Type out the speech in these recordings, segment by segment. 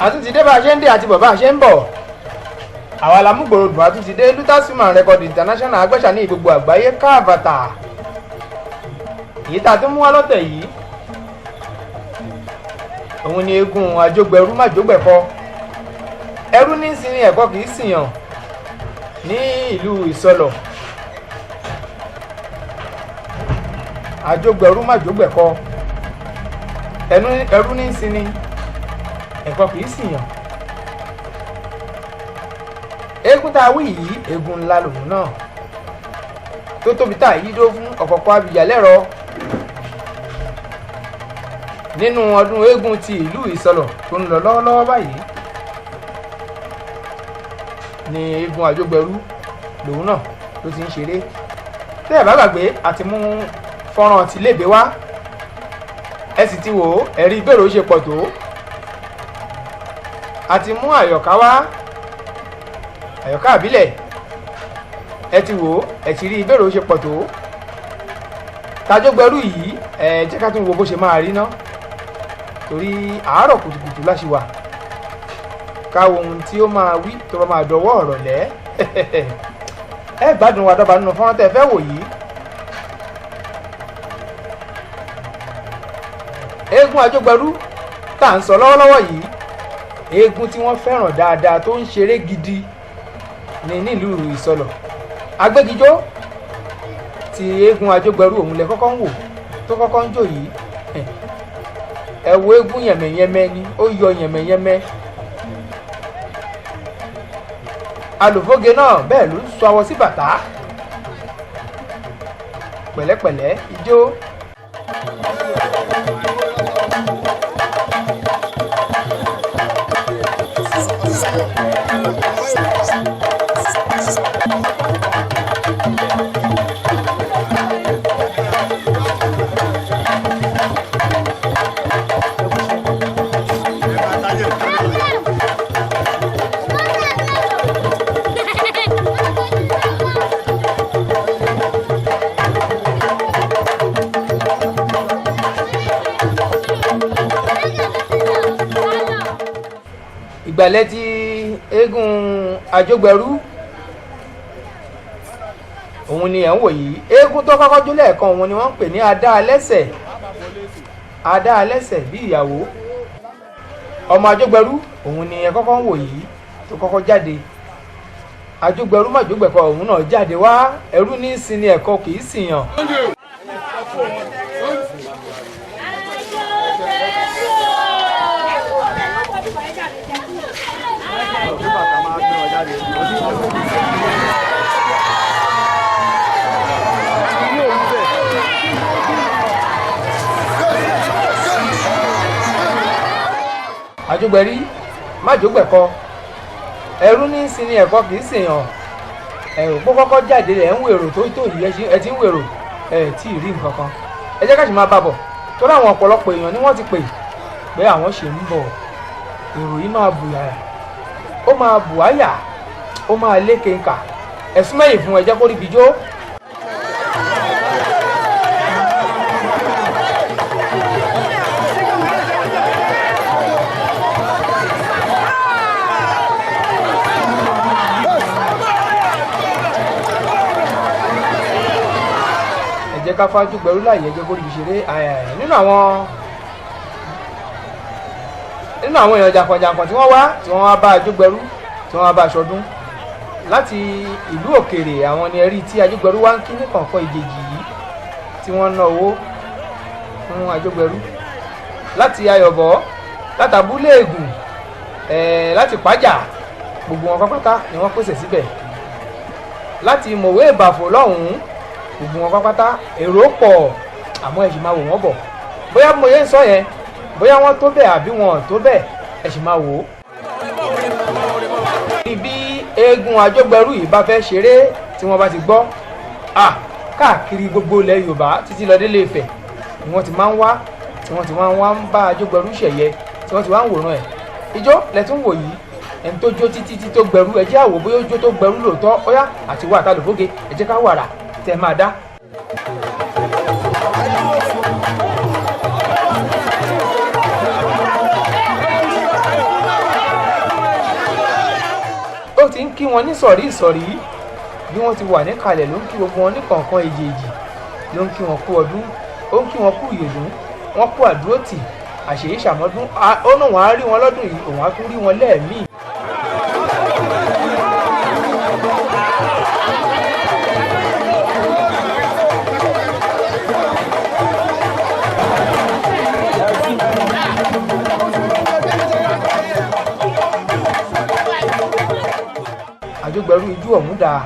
Àtúntì dé bá a ṣe ń dé àti bọ̀ bá a ṣe ń bọ̀. Àwa la mú gbòòrò àtúntì dé Lutas Film and Record International agbẹ́sà ní gbogbo àgbáyé káàbàtà. Èyí tá a tún mú wá lọ́tẹ̀ yìí, òun ni eégún àjọgbẹ̀rú májògbẹ̀kọ. Ẹrú ní sinmi ẹ̀kọ́ kì í sìyàn ní ìlú Ìsọlọ̀. Àjọgbẹ̀rú májògbẹ̀kọ, ẹrú ní sinmi ẹ̀kọ́ kì í sìyàn. Eégún tá a wí yìí, eégún ńlá lòun náà tó tóbi tá a yí dó fún ọ̀kọ̀ọ̀kọ̀ abìyà lẹ́rọ nínú ọdún eégún ti ìlú Ìsọlọ̀ tó ń lọ lọ́wọ́lọ́wọ́ báyìí ni eégún àjọgbẹ̀rú lòun náà ló ti ń ṣeré. Tẹ́ ẹ̀ bá gbàgbé, àti mú fọ́nrán ti lébe wá, ẹ sì ti wò ó, ẹ̀rí ìbéèrè ó ṣe pọ̀ tó. Àti mú àyọ̀ká wá, àyọ̀ká àbílẹ̀, ẹ ti wò ó, ẹ ti rí ìbéèrè ó ṣe pọ̀ tó. Tàjọgbẹ̀rú yìí, ẹ jẹ́ ká tún wo bó ṣe máa rí ná, torí àárọ̀ kùtùkùtù láṣì wà, ká wo ohun tí ó máa wí tó bá máa dọwọ́ ọ̀rọ̀ lẹ́. Ẹ gbádùn wa dọ́ba nínú fọ́nrán tẹ́ fẹ́ wò yìí. Eégún àjọgbẹ̀rú tá à ń sọ lọ́wọ́lọ́wọ́ yìí, eégún tí wọ́n fẹ́ràn dáadáa tó ń ṣeré gidi ní nílùú Ìsọlọ̀. Agbégijó ti eégún àjọgbẹ̀rú òun lẹ kọ́kọ́ ń wò tó kọ́kọ́ ń jò yìí. Ẹ wo eégún yẹ̀mẹ̀yẹ̀mẹ̀ ni ó yọ yẹ̀mẹ̀yẹ̀mẹ̀. Alùfóge náà bẹ́ẹ̀ ló ń sọ awọ sí bàtà pẹ̀lẹ́pẹ̀lẹ́ ijó. Ìgbàlẹ̀ ti eégún àjọgbẹ̀rú òun ni ẹ̀ ń wò yìí. Eégún tó kọ́kọ́ jó lẹ́ẹ̀kan òun ni wọ́n ń pè ní adá alẹ́sẹ̀, adá alẹ́sẹ̀ bí ìyàwó. Ọmọ àjọgbẹ̀rú òun ni ẹ kọ́kọ́ ń wò yìí tó kọ́kọ́ jáde. Àjọgbẹ̀rú màjọgbẹ̀kọ òun náà jáde wá. Ẹrú ní sinmi ẹ̀kọ́ kì í sìyàn. Àjọgbẹ̀rí májògbẹ̀kọ, ẹrú ní sinmi ẹ̀kọ́ kì í sèyàn. Ẹ̀rù pọ́ kọ́kọ́ jáde ẹ̀ ń wèrò tó tó yìí, ẹ ti ń wèrò, ẹ tí ì rí nǹkan kan. Ẹ jẹ́ ká sì máa bá bọ̀ torí àwọn ọ̀pọ̀lọpọ̀ èèyàn ni wọ́n ti pè pé àwọn ṣe ń bọ̀. Èrò yìí máa bù yàrá, ó máa bù áyà, ó máa lékè ńkà. Ẹ̀sùn mẹ́yìn fún ẹ jẹ́ kó rí ibi jó. Ẹ jẹ́ ká fájú gbẹrú láàyè, ẹ jẹ́ kó rí ibi ṣeré. Nínú àwọn èèyàn jàǹkànjàǹkàn tí wọ́n wá, tí wọ́n wá bá Àjọgbẹ̀rú, tí wọ́n wá bá aṣọdún láti ìlú òkèèrè, àwọn ni ẹ̀rí tí Àjọgbẹ̀rú wá ń kí ní kọ̀ọ̀kan ìjèjì yìí tí wọ́n ná owó fún Àjọgbẹ̀rú láti Ayọ̀bọ̀, látàbúlé Ègùn, láti Pàjà, gbogbo wọn pápátá ni wọ́n pèsè síbẹ̀. Láti Mọ̀wé Ìbàfò lọ́hùn-ún, gbogbo wọn pápátá, èrò pọ̀, àmọ́ ẹ sì máa wò wọ́n bọ̀. Bóyá mo yẹ ń sọ yẹn, bóyá wọ́n tó bẹ́ẹ̀ àbí wọn ò tó bẹ́ẹ̀, ẹ sì máa wò ó. Bí eégún Àjọgbẹ̀rú yìí bá fẹ́ ṣeré, tí wọ́n bá ti gbọ́ káàkiri gbogbo ilẹ̀ Yorùbá títí lọ délé Ifẹ̀ ni wọ́n ti máa ń wá, tí wọ́n ti máa ń wá ń bá Àjọgbẹ̀rú ṣẹ̀yẹ, tí wọ́n ti wá ń wòran ẹ̀. Ijó lẹ́tún wò yìí, ẹni tó jó títí tí tó gbẹrú, ẹ jẹ́ àwò bóyá ó jó tó gbẹrú lóòótọ́. Ó yá, àti wà tá lòfóge, ẹ jẹ́ ká wàrà tẹ́ máa dá. ló ti ń kí wọn ní sọ̀rí ìsọ̀rí bí wọ́n ti wà níkàlẹ̀ ló ń kí gbogbo wọn ní kọ̀ọ̀kan èjèèjì ló ń kí wọn kú ọdún, ó ń kí wọn kú ìyèdún, wọn kú àdúrótì àṣèyí ṣàmọ́dún. Ó náà wọ́n á rí wọn lọ́dún yìí, òun á tún rí wọn lẹ́ẹ̀míì. Àjọgbẹ̀rú ijú ọ̀hún dáa.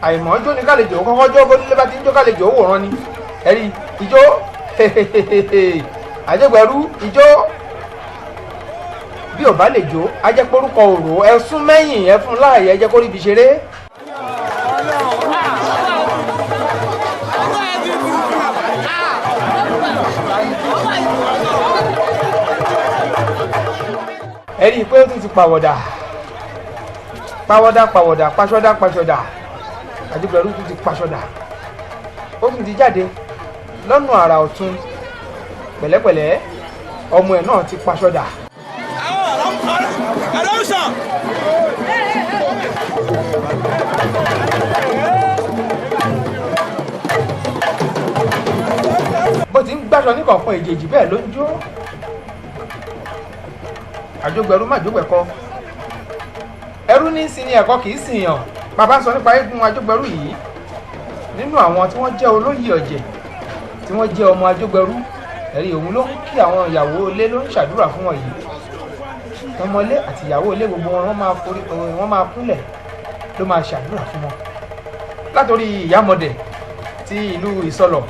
Àìmọ́ jó ní kálejò kọ́kọ́ jó, bó nílé bá ti ń jó kálejò ó wòran ni. Ẹ̀rí ijó àjẹgbẹ̀rú ijó bí ò bá lè jó ajẹ́pọ̀rúkọ òrò ẹ sún mẹ́yìn ẹ fún láàyè ẹ jẹ́ kó ríbi ṣeré. Ẹ rí i pé ó tún ti pàwọ̀dà pàwọ̀dà pàwọ̀dà paṣọ́dà paṣọ́dà. Àjẹgbẹ̀rú tún ti paṣọ́dà, ó tún ti jáde lọ́nà àrà ọ̀tún pẹ̀lẹ́pẹ̀lẹ́, ọmọ ẹ̀ náà ti paṣọ́dà. Bó ti ń gbàṣọ ní kọ̀ọ̀kan èjèèjì bẹ́ẹ̀ ló ń jó. Àjọgbẹ̀rú má jógbẹ̀kọ, ẹrú ní sin ni ẹ̀kọ́ kì í sìn yàn. Bàbá ń sọ nípa eégún àjọgbẹ̀rú yìí, nínú àwọn tí wọ́n jẹ́ olóyè ọ̀jẹ̀ tí wọ́n jẹ́ ọmọ àjọgbẹ̀rú, ẹ̀rí òun ló ń kí àwọn ìyàwó ilé, ló ń ṣàdúrà fún wọn yìí. Ọmọlé àti ìyàwó ilé gbogbo wọn máa forí wọn máa kúnlẹ̀ ló máa ṣàdúrà fún wọn. Látòrí ìyámọ̀dẹ̀ ti ìlú Ìsọlọ̀,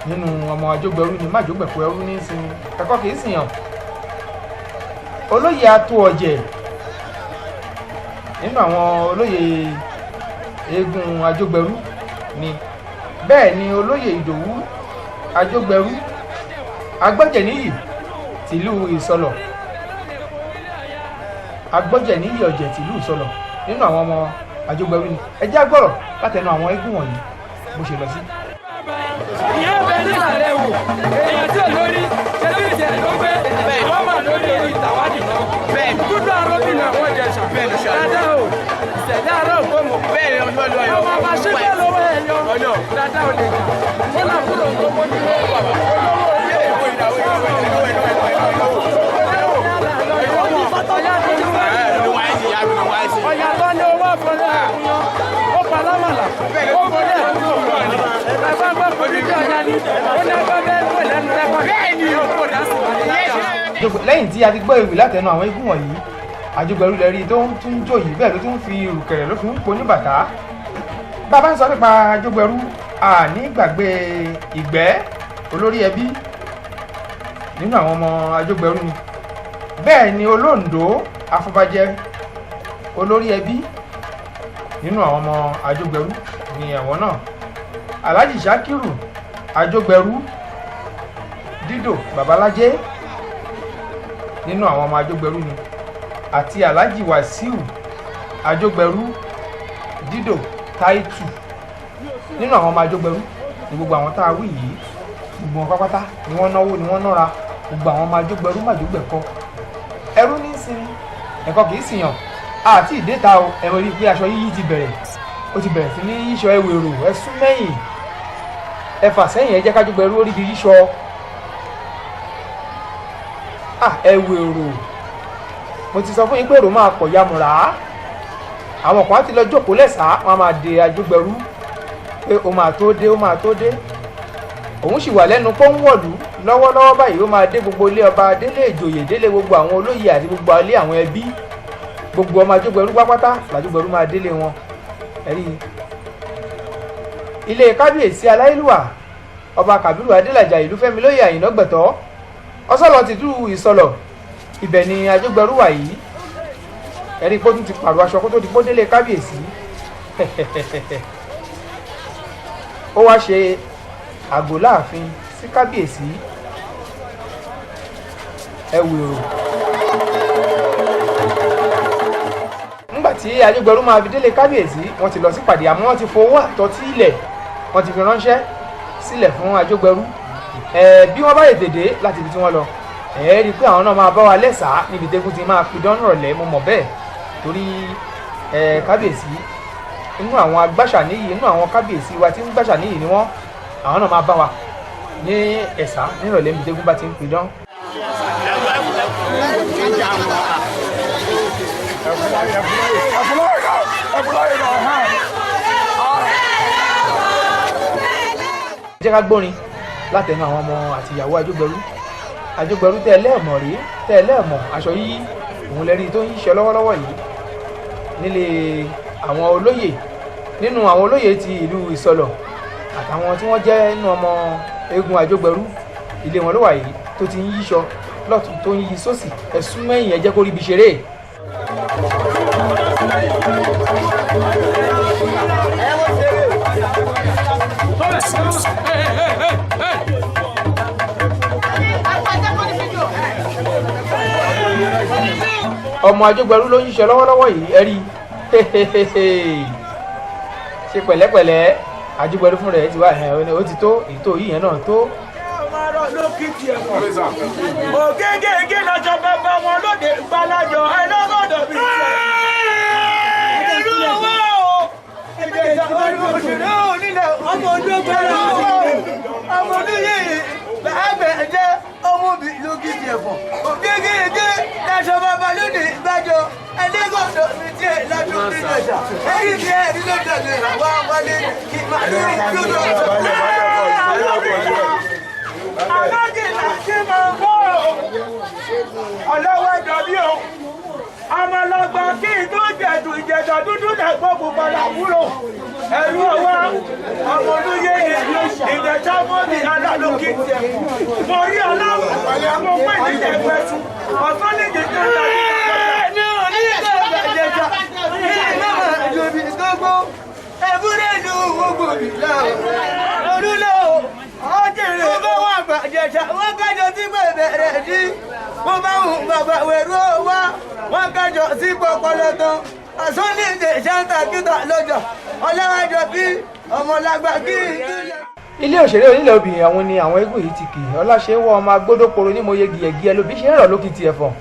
nínú ọmọ àjọgbẹ̀rú ni májògbẹ̀kọ, ẹrú ní sin ẹ̀kọ́ kì í sìn yàn. Olóyè ató ọ̀jẹ̀ nínú àwọn olóyè eégún àjọgbẹ̀rú ni, bẹ́ẹ̀ ni olóyè Ìdòwú àjọgbẹ̀rú Agbọ́jẹ̀níyì tìlú Ìsọlọ̀, Agbọ́jẹ̀níyì ọ̀jẹ̀ tìlú Ìsọlọ̀ nínú àwọn ọmọ àjọgbẹ̀rú ni. Ẹ jẹ́ àgbọ̀rọ̀ látẹnu àwọn eégún wọ̀nyí bó ṣe lọ sí. Ìyá bẹ nísàlẹ̀ wò èèyàn tí ò lórí ṣẹlẹ̀ ìṣẹ̀lẹ̀ ló gbé wọ́n mà lórí orí ìtàwádìí lọ. Dúdú arọ́bìnrin àwọn Ìjẹ̀ṣà dáadáa o, ìṣẹ̀dá àárọ̀ ògbómọ̀ ọmọ ọba ṣíbẹ̀ lọ́wọ́ ẹ̀ yọ dáadáa ò lè jà ó là kúrò gbogbo ní olówó orí ọ̀yà tó ní owó àfọlẹ́ àkúnyán ó pa lámàlà ó fọlẹ́ àkúnyàn ẹ̀fọ́ gbọ́ fojú bí ọ̀yà ni ó ní ẹgbẹ́ bẹ́ẹ̀ pè lẹ́nu rẹ́kọ̀dì. Lẹ́yìn tí a ti gbọ́ ìwé látẹnu àwọn eégún wọ̀nyí, àjọgbẹ̀rú lẹ rí tó ń tún jó yìí, bẹ́ẹ̀ ló tún fi ìrùkẹ̀rẹ̀ ló fi ń po ní bàtà. Bàbá ń sọ nípa àjọgbẹ̀rú, àní gbàgbé ìgbẹ́ olórí ẹbí nínú àwọn ọmọ àjọgbẹ̀rú ni, bẹ́ẹ̀ ni olóńdó afọbajẹ olórí ẹbí nínú àwọn ọmọ àjọgbẹ̀rú ni àwọn náà. Alhaji Shakiru àjọgbẹ̀rú Dídò Babalájé nínú àwọn ọmọ àjọgbẹ̀rú ni, àti Alhaji Wasiu àjọgbẹ̀rú Dídò Táìtù nínú àwọn ọmọ àjọgbẹ̀rú ni. Gbogbo àwọn tá a wí yìí, gbogbo wọn pátápátá ni wọ́n náwó ni wọ́n nára. Gbogbo àwọn ọmọ àjọgbẹ̀rú màjọgbẹ̀kọ, ẹrú ní sinmi ẹ̀kọ́ kì í sìyàn. Àti ìdẹ́ta o, ẹ̀rọ rí i pé aṣọ yíyí ti bẹ̀rẹ̀, ó ti bẹ̀rẹ̀ sí ní yíṣọ. Ẹwèrò ẹ sún mẹ́yìn, ẹ fà sẹ́yìn, ẹ jẹ́ kájọgbẹ̀rú ó rí ibi yíṣọ. Ẹwèrò, mo ti sọ fún yín pé èrò máa pọ̀ yamùrá. Àwọn kan á ti lọ jókòó lẹ́sàá, wọn á máa de àjọgbẹ̀rú pé ó máa tó dé, ó máa tó dé. Òun sì wà lẹ́nu pọ́ńwọ̀lú lọ́wọ́lọ́wọ́ báyìí. Ó máa dé gbogbo ilé ọba, délé ìjòyè, délé gbogbo àwọn olóyè àti gbogbo ilé àwọn ẹbí, gbogbo ọmọ àjọgbẹ̀rú pápátá làjọgbẹ̀rú máa délé wọn. Ẹ̀rí ilé kábíyèsí aláìlúwà ọba Kàbírù Adélàjà ìlú Fẹ́mi lóyè Àyìnà Gbẹ̀tọ́ ọsọlọ tìlú Ìsọlọ̀. Ibẹ̀ ni Ajógbẹrú wà yìí. Ẹ̀rí pé ó tún ti pààrọ̀ aṣọ kó tó di pódélé kábíyèsí. Ó wá ṣe àgọ́ láàfin sí kábíyèsí. Ẹ wèrò. Nígbà tí Ajógbẹrú máa fi délé kábíyèsí, wọ́n ti lọ sípàdé, àmọ́ wọ́n ti fowó àtọ́tí ilẹ̀, wọ́n ti fi ránṣẹ́ sílẹ̀ fún Ajógbẹrú. Bí wọ́n bá lè tètè láti ibi tí wọ́n lọ, ẹ rí i pé àwọn náà máa bá wa lẹ́sàá níbi tẹ́kùn ti máa fi dán rọ̀lẹ́. Mo mọ̀ bẹ́ẹ̀ torí kábíyèsí inú àwọn agbáṣàníyì, inú àwọn kábíyèsí wa tí ń gbàṣàníyì ni wọ́n. Àwọn náà máa bá wa ní ẹ̀sà nírọ̀lẹ́ níbi tẹ́kùn bá ti ń pidán. Jẹ́ ká gbórin látẹnu àwọn ọmọ àti ìyàwó Ajógbẹrú. Ajógbẹrú tẹ́ ẹ lẹ́ẹ̀mọ̀ rí, tẹ́ ẹ lẹ́ẹ̀mọ̀ aṣọ yíyí òun lẹ́rí tó ń yíṣọ lọ́wọ́lọ́wọ́ yìí nílé àwọn olóyè, nínú àwọn olóyè ti ìlú Ìsọlọ̀ àtàwọn tí wọ́n jẹ́ nínú ọmọ eégún Ajógbẹrú. Ilé wọn ló wà yìí tó ti ń yíṣọ lọ́tún tó ń yí sósì. Ẹ̀sùn mẹ́yìn ẹ jẹ́ kó rí ibi ṣeré. Ọmọ Ajógbẹrú ló ń ṣiṣẹ́ lọ́wọ́lọ́wọ́ yìí. Ẹ rí ṣe pẹ̀lẹ́pẹ̀lẹ́. Ajógbẹrú fún rẹ̀ ti wá ẹ̀ ó ti tó ètò yìí yẹn náà tó. Ògégége lọ́jọ́ bàbá wọn lóde gbalájọ ẹlọ́gọ́dọ̀ bíi tiẹ̀. Ìlú owó òṣèré onílẹ̀ ọmọ olóògbé ọmọ olóyè bàbá ọmọ mi lókìtì ẹ̀fọ̀n. Ògégége lọ́jọ́ bàbá lóde gbájọ ẹlẹ́gọ́dọ̀ bíi tiẹ̀ lọ́dún bíi lọ́jà. Èyí ni ẹ̀rí lọ́dọ̀ lè wá wálé kí màlúù lọ́dọ̀. Ọlọ́wọ́ dọ̀bí o, ọmọlọgbà kí n tó jẹ̀dù ìjẹ̀dọ̀ dúdú lẹ́gbọ́n pupa làwúrò. Ẹ̀rú ọwọ́ ọmọ olóyè ìjẹ̀jọ́ mọ́mí alálòkè tiẹ̀. Mo rí ọlọ́wọ́ mo pè ní ìjẹ̀gbẹ́sù, ọ̀sán ní ìjẹ̀jọ́ ní onígbàgbẹ́jẹ̀jà ní ìnáwó ìjòbí gbogbo. Ẹ̀búrẹ́ ìlú gbogbo ìlà olúlé o. Ó bá wà gbàjẹ̀jà, wọ́n kájọ sí bẹ̀rẹ̀ dí. Wọ́n bá hùn bàbá wẹ̀rú wá, wọ́n kájọ sí pọpọlọ tán. Àsọ́nìdè ṣáńtà kíta lọ́jà, ọlọ́wájọ bí ọmọlágbá kí. Ilé òṣèré onílẹ̀ obìnrin àwọn ni àwọn eégún yìí ti kì í. Ọláṣẹ́wọ́ ọmọ agbódókoro ní mo yẹ gìyẹ̀gìyẹ lóbi ṣe ń rọ̀ lókìtì ẹ̀fọ̀n.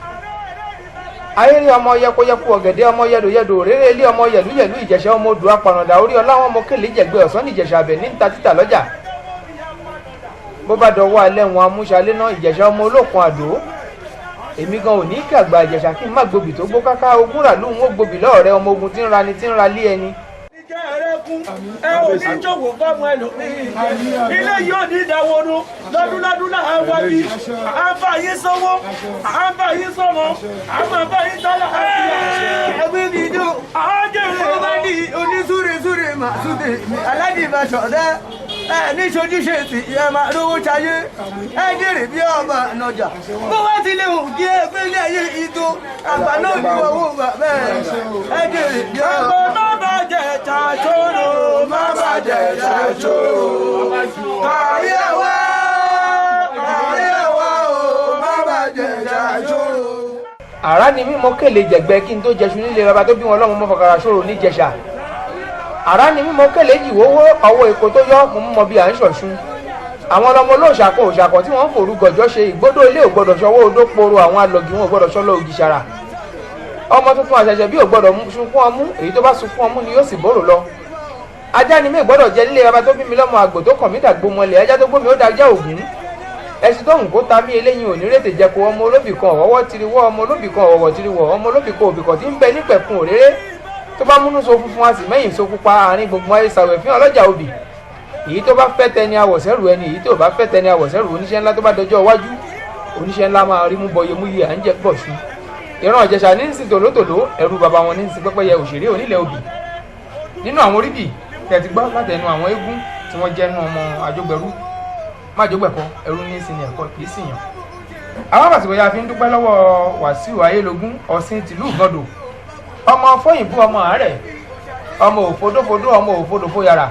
Ayéré ọmọ yẹkoyẹko ọ̀gẹ̀dẹ̀ ọmọ yẹdòyẹdò réré ilé ọmọ yẹlúyẹlú Ìjẹ̀ṣà ọmọ odò apànàdà orí ọlá wọn ọmọ kèlè jẹ̀gbẹ́ ọ̀sán nìjẹ̀ṣà abẹ ní ta títà lọ́jà. Bó bá dọwọ́ alẹ́ wọn amúṣalé náà Ìjẹ̀ṣà ọmọ olókun àdó. Èmi gan ò ní kí àgbà Ìjẹ̀ṣà kí n má gbòbì tó gbó káká ogún rà lóhùn ó gbòbì lọ́ọ̀rẹ́ ọmọ ogun tí ń ra ni tí ń ra lé ẹni. Ẹ ò ní jòwó fọ́mọ ẹlòmíì, ilé yìí ò ní ìdáwọ́nú lọ́dúnlọ́dún náà wá bí à ń bá yín sọ́wọ́, à ń bá yín sọ́mọ, à ń bá yín tọ́lá. Ẹgbẹ́ mi dùn, ó bá ní onísúresúre màá súre mi aládìbàṣọ̀dá. Ẹ ní sojúṣe tí ẹ máa rówó ṣayé, ẹ jèrè bí ọba nọjà. Bó wá ti lè hùn kí ẹ gbé ilé ayé ìtò àgbà náà ní owó bàbá ẹ. Ẹ jèrè bí ọba. Àgbò má bàjẹ́ ṣàṣòro, má bàjẹ́ ṣàṣòro. Kàyéwá, kàyéwá o, má bàjẹ́ ṣàṣòro. Àrá ni mímọ kèlè jẹ̀gbẹ́ kí n tó jẹṣu nílé bàbá tó bí wọn lọ́mọ mọ́ fọkàrà ṣòro níjẹ̀ṣà. Àrá ni mímọ kèlè jìwówó ọwọ́ èkó tó yọ mo mọ bí à ń ṣọ̀ṣun. Àwọn ọlọmọ olóòṣàkọ òṣàkọ tí wọ́n ń fòru gọ̀jọ́ ṣe ìgbódò ilé ò gbọ́dọ̀ ṣọwọ́ odó poro àwọn alọ̀gì wọn ò gbọ́dọ̀ ṣọlọ ògìṣàrà. Ọmọ tuntun àṣẹ̀ṣẹ̀ bí ò gbọ́dọ̀ sunkún ọmú, èyí tó bá sunkún ọmú ni yóò sì bóró lọ. Ajá ni mí gbọ́dọ̀ jẹ nílé bàbá tó bí mi lọ́mọ àgbò tó kàn mí dàgbò mọ́lẹ̀ ajá tó gbómi ó dajá ògún. Ẹṣin tó hùn kó ta mí eléyìí ò ní rètè jẹko ọmọ olóbì kan ọ̀wọ́wọ́ tiriwọ́ ọmọ olóbì kan ọ̀wọ̀wọ̀ tiriwọ́ ọmọ olóbì kan òbí kan tí ń bẹ nípẹ̀kun òréré tó bá múnú so funfun a sì mẹ́yìn so pupa àárín gbùngbùn ayé sàwẹ̀ fín ọlọ́jà obì. Èyí tó bá fẹ́ tẹni awọ̀sẹ́rù ẹni, èyí tó bá fẹ́ tẹni awọ̀sẹ́rù oníṣẹ́ ńlá tó bá dọjọ́ iwájú oníṣẹ́ ńlá máa rí mú bọyé mú yé à ń jẹ pọ̀ ṣu. Ìran Ìjẹ̀ṣà ní ń sin tòlótòló ẹrú bàbá wọn ní ń sin pẹ́pẹ́yẹ òṣèré onílẹ̀ obì. Nínú àwọn oríkì tẹ́ ti gbọ́ látẹnu àwọn eégún tí wọ́n jẹ́ nú ọmọ Ajógbẹrú májògbẹ̀kọ ẹrú ní sin ẹ̀kọ́ kì í sì yàn. Àwọn àsìkò yà fi ń dúpẹ́ lọ́wọ́ Wàsíù Ayélogún Ọ̀sìn tìlú Ìgàndò, ọmọ fóyìnbó, ọmọ àárẹ̀, ọmọ òfodófodó, ọmọ òfodòfó yàrá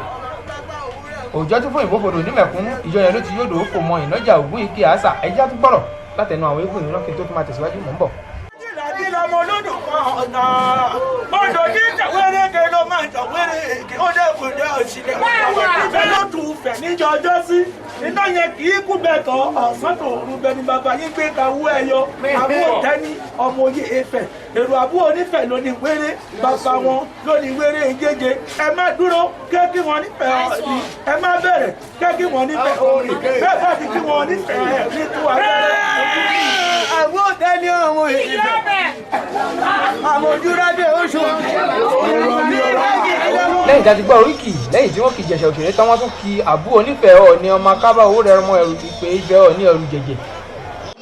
òjò tí fóyìnbó fodò nímẹ̀kún ìjọ yẹn ló ti yóò dòó fò mọ ìnájà ògún ike àṣà. Ẹjá tún gbọ́rọ̀ látẹnu àwọn eégún ìran kí n tó tún máa tẹ̀síwájú. Mò ń bọ̀. Ìlàdí lọmọ olódò kan ọ̀nà odò ní tàwéréke ló máa ń tàwéréke ó dẹ́kun dé òsìlẹ̀ ìfẹ́ ló tù ú fẹ̀ níjọ ọjọ́ sí iná yẹn kì í kú bẹ́ẹ̀ tọ́ ọ̀sán tó rú bẹ́ẹ̀ ni bàbá yín gbé ka wú ẹyọ àbúrò tẹ́ni ọmọ oyè efẹ̀ èrò àbúrò onífẹ̀ ló ní wéré bàbá wọn ló ní wéré jẹjẹ. Ẹ má dúró kẹ́kí wọn nífẹ̀ẹ́ ọ̀ọ́ni, ẹ má bẹ̀rẹ̀ kẹ́kí wọn nífẹ̀ẹ́ òòrì, bẹ́ẹ̀ bá ti kí wọn nífẹ̀ẹ́ ní tú abẹ́rẹ́. Àwọn òtẹ́ni ọmọ ìfẹ́ àmójúrádé oṣù. Lẹ́yìn tí a ti gbọ́ oríkì, lẹ́yìn tí wọ́n kì Ìjẹ̀ṣà òṣèré tán, wọ́n tún kí àbú onífẹ̀ẹ́ Ọọ̀ni, ọmọ akábá owó rẹ̀, ọmọ ẹ̀rù ìpè ìfẹ́ Ọọ̀ni ẹ̀rù jẹ̀jẹ̀.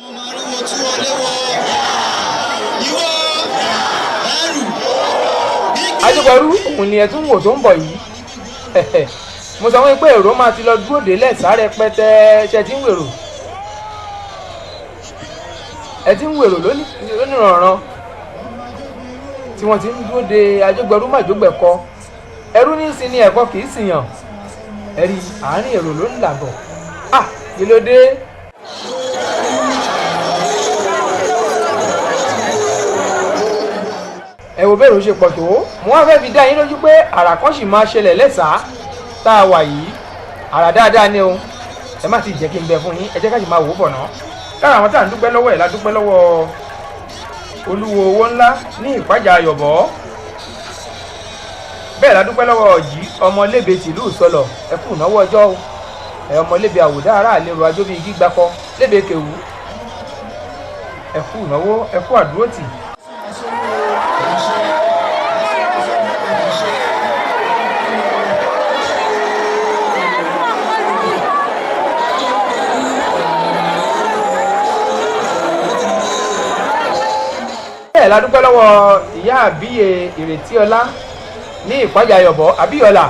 Ọmọ arúgbó tí wọ́n lé wọ ìwọ ẹrù gbígbé. Ajógbẹrú òun ni ẹ tún wò tó ń bọ̀ yìí. Mo sọ wọ́n pé èrò máa ti lọ dúró dé lẹ́sàárẹ̀ pẹ́tẹ́. Ṣe ti ń wèrò, ẹ ti ń wèrò lónìrànràn tí wọ́n ti ń dúró de ajógbẹrú màjógbẹ̀kọ. Ẹrú ní sin ni ẹ̀kọ́ kì í sìyàn. Ẹ̀rí àárín èrò ló ń làbọ̀. Ah, kí ló dé? Ẹ wo bẹ́ẹ̀ ló ṣe pọ̀ tó. Mo wá fẹ́ fi dá yín lójú pé àrà kan sì máa ṣẹlẹ̀ lẹ́sàá tá a wà yìí. Àrà dáadáa ni o. Ẹ má ti jẹ́ kí n bẹ fún yín, ẹ jẹ́ ká sì máa wò ó bọ̀ ná. Lára àwọn tá à ń dúpẹ́ lọ́wọ́ ẹ̀ la dúpẹ́ lọ́wọ́ olúwo owó ńlá ní ìpájà ayọ̀bọ̀. Bẹ́ẹ̀ la dúpẹ́ lọ́wọ́ ọ̀jì ọmọlébè tìlú ìsọlọ̀. Ẹ kú ìnáwó ọjọ́ o. Ẹ ọmọlébè àwòdá ará àlérò ajó bíi gbígbakọ lébè kèwú. Ẹ kú ìnáwó, ẹ kú àdúrótì. Bẹ́ẹ̀ la dúpẹ́ lọ́wọ́ ìyá àbíyè Ìrètí Ọlá ní ìpájà ayọ̀bọ̀ àbíyọ̀là.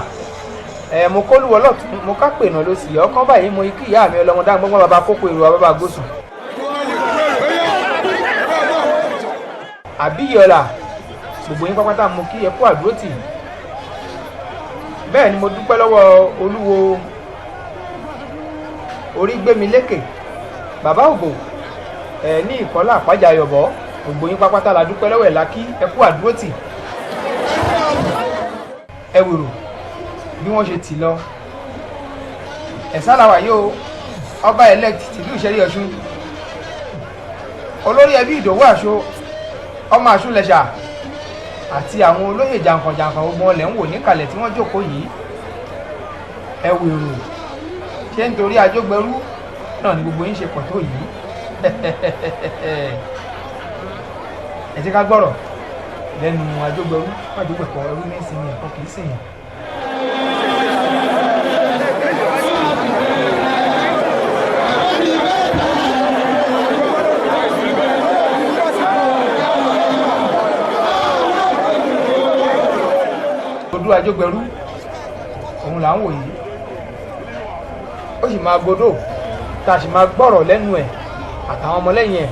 Ẹ̀ mo kólúwọ́ lọ́tún, mo ká pè náà ló sì ọkàn báyìí. Mo ikú ìyá mi ọlọ́mọdá gbọ́ngbọ́n bàbá kókó èrò bàbá gòsùn. Àbíyọ̀là, gbogbo yín pápátá mo kí ẹ kú àdúrótì. Bẹ́ẹ̀ ni mo dúpẹ́ lọ́wọ́ olúwo orí gbémi lékè bàbá ògbò ẹ̀ ní ìkọ́lá àpájà ayọ̀bọ̀. Gbogbo yín pápátá la dúpẹ́ lọ́wọ́ ẹ̀ la kí ẹ kú àdúrótì. Ẹ wèrò bí wọ́n ṣe tì lọ ẹ̀sán làwà yìí o. Ọba elect tìlú Ìṣẹ́rí Ọ̀ṣun, olórí ẹbí Ìdòwú Àṣọ, ọmọ Àṣùlẹ̀ṣà, àti àwọn olóyè jàǹkànjàǹkàn ogun ọlẹ̀ ń wò níkàlẹ̀ tí wọ́n jókòó yìí. Ẹ wèrò, ṣé nítorí ajógbẹrú náà ni gbogbo yín ṣe pọ̀ tó yìí? Ẹ jẹ́ ká gbọ́rọ̀ lẹ́nu ajógbẹrú májógbẹ̀kọ. Ẹrú ní ìsinmi ẹ̀kọ́ kì í sèyàn. Odú ajógbẹrú òun là ń wò yìí. Ó sì máa godó tá a sì máa gbọ́rọ̀ lẹ́nu ẹ̀ àtàwọn ọmọlẹ́yìn ẹ̀,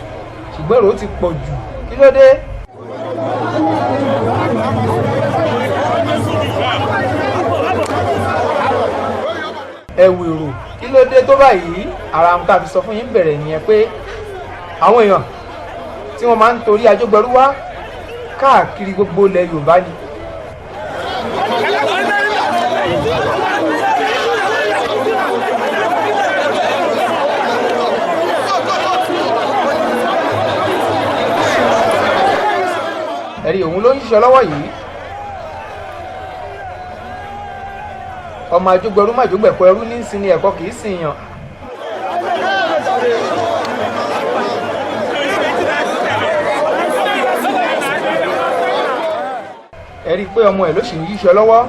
ṣùgbọ́n èrò ti pọ̀ jù. Kí ló dé? Ẹ wèrò, kí ló dé tó báyìí? Ara ohun tá a fi sọ fún yín bẹ̀rẹ̀ nìyẹn pé àwọn èèyàn tí wọ́n máa ń torí ajógbẹrú wá káàkiri gbogbo ilẹ̀ Yorùbá ni. Ẹ̀rí òun ló ń ṣiṣẹ́ lọ́wọ́ yìí. Ọmọ ajógbẹrú májógbẹ̀kọ, ẹrú ní sin ni ẹ̀kọ́ kì í sìn yàn. Ẹ̀rí pé ọmọ ẹ̀ ló sì ń yíṣọ lọ́wọ́.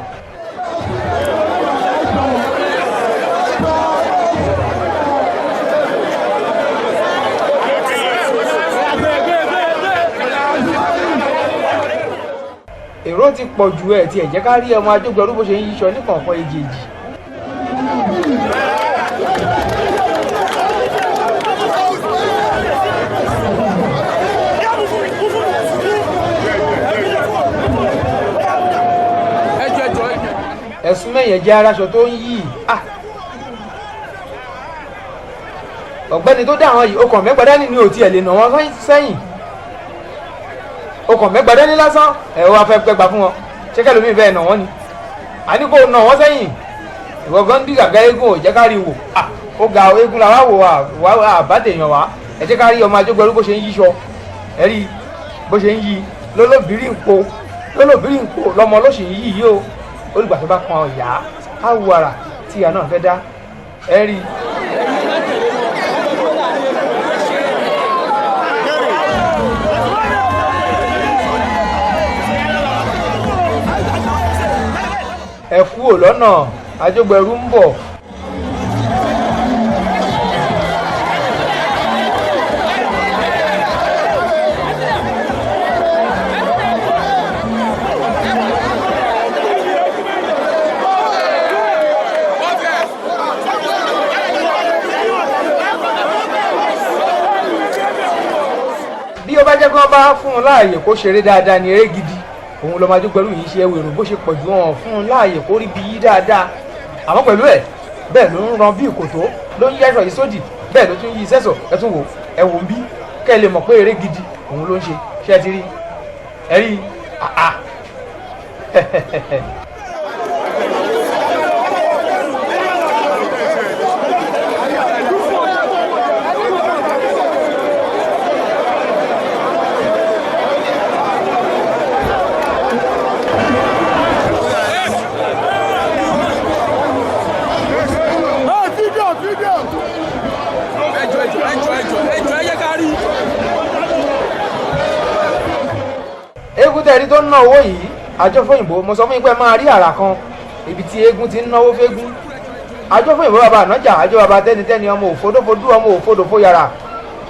Èrò ti pọ̀ jù. Ẹ̀ tí ẹ̀ jẹ́ ká rí ọmọ ajógbẹrú bó ṣe ń yíṣọ níkọ̀ọ̀kan èjèèjì. Ẹ̀sùn mẹ́yẹn jẹ́ aráṣọ tó ń yí. Ọ̀gbẹ́ni tó dá àwọn yìí, okàn mẹ́gbàá dání ni ò tiẹ̀ lè nà wọ́n sẹ́yìn. Okàn mẹ́gbàá dání lásán, ẹ̀ wá fẹ́ gbẹ́gbà fún wọn. Ṣé kẹ́lómi bẹ́ẹ̀ nà wọ́n ni? Àní kò nà wọ́n sẹ́yìn. Ìwọ gan dí gàgá eégún ò jẹ́ ká rí wò. Ó ga eégún la wá wò wá àbátẹ̀yàn wá. Ẹ jẹ́ ká rí ọmọ Ajógbẹrú bó ṣe ń yíṣọ. Ẹ rí bó ṣe ń yí lólóbìrí ń po lólóbìrí ń po lọmọ ló sì ń yí yìí o. Olùgbà tó bá kan ìyá á wo àrà tí ìyá náà fẹ́ dá. Ẹ rí. Ẹ kúrò lọ́nà, Ajógbẹrú ń bọ̀. Bí ó bá jẹ́ kí wọ́n bá fún un láàyè kó ṣeré dáadáa ní eré gidi, òun lọ́mọ Ajógbẹrú yìí ṣe ẹwù èrò bó ṣe pọ̀ jù wọn fún un láàyè kó rí bí yí dáadáa. Àmọ́ pẹ̀lú ẹ̀ bẹ́ẹ̀ ló ń ran bí ìkòtó, ló ń yẹ́sọ̀ yìí sódì, bẹ́ẹ̀ ló tún yí sẹ́sọ̀. Ẹ tún wò, ẹ wò ń bí kẹ́ ẹ lè mọ̀ pé eré gidi òun ló ń ṣe. Ṣé ẹ ti rí ẹ rí àà. Eégún tẹ̀rí tó ń ná owó yìí, Àjọfóyìnbó, mo sọ fún yín pé máa rí àrà kan ibi tí eégún ti ń náwó fégún. Àjọfóyìnbó bàbá ànájà, àjọ bàbá tẹ́nitẹ́ni, ọmọ òfodófodú, ọmọ òfodòfó yàrá.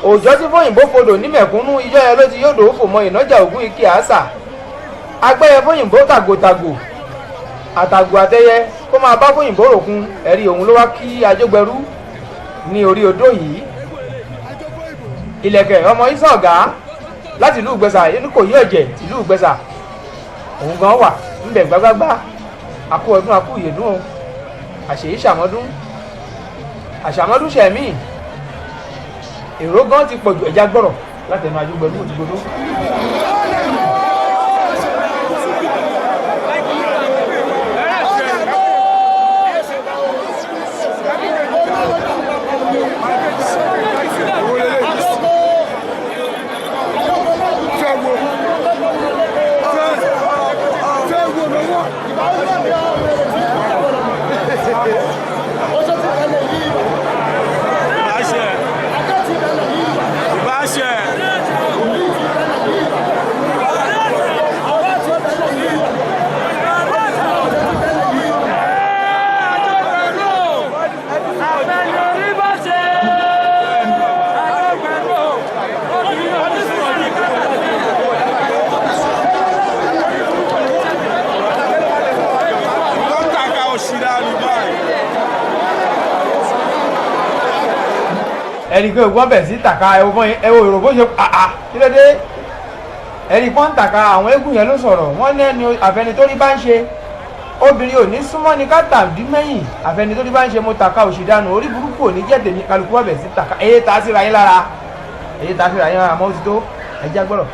Òòjọ́ tí fóyìnbó fodò ní mẹ̀kúnnú, ijọ́ yẹn ló ti yóò dòó fò mọ ìnájà ògún ike àásà. Agbẹ́yẹ fóyìnbó tàgòtàgò àtàgò àtẹyẹ kó máa bá fóyìnbó ròkun. Ẹ̀rí òun ló wá kí Ajógbẹrú ní orí odó yìí. Ìlẹ̀kẹ̀ ọmọ Ísà ọ̀gá láti ìlú Ìgbẹ́sà, inú kò yí ọ̀jẹ̀ tìlú Ìgbẹ́sà, òun gan wà ńbẹ̀ gbágbágbá. Àkú ọdún, àkú ìyèdún o, àṣèyí ṣàmọ́dún, àṣàmọ́dún ṣẹ̀mí. Èrò gan ti pọ̀jù, ẹja gbọ́rọ̀ látẹnu Ajógbẹrú òtúgbodó. Ẹni pé ògbọ́n bẹ̀ sí tàka, ẹwọ èrò bó ṣe àà kí ló dé? Ẹni pọ́n ń tàka àwọn eégún yẹn ló sọ̀rọ̀. Wọ́n ní ẹni àfẹnitórí bá ń ṣe, obìnrin ò ní súnmọ́ ní ká tàbí mẹ́yìn. Àfẹnitórí bá ń ṣe, mo tàka òṣìdánù, orí burúkú ò ní jẹ́ tèmi. Kálukú wọ́n bẹ̀ sí tàka, èyí ta síra yín lára, èyí ta síra yín lára mọ́, ó ti tó, ẹ jẹ́ gbọ́rọ̀.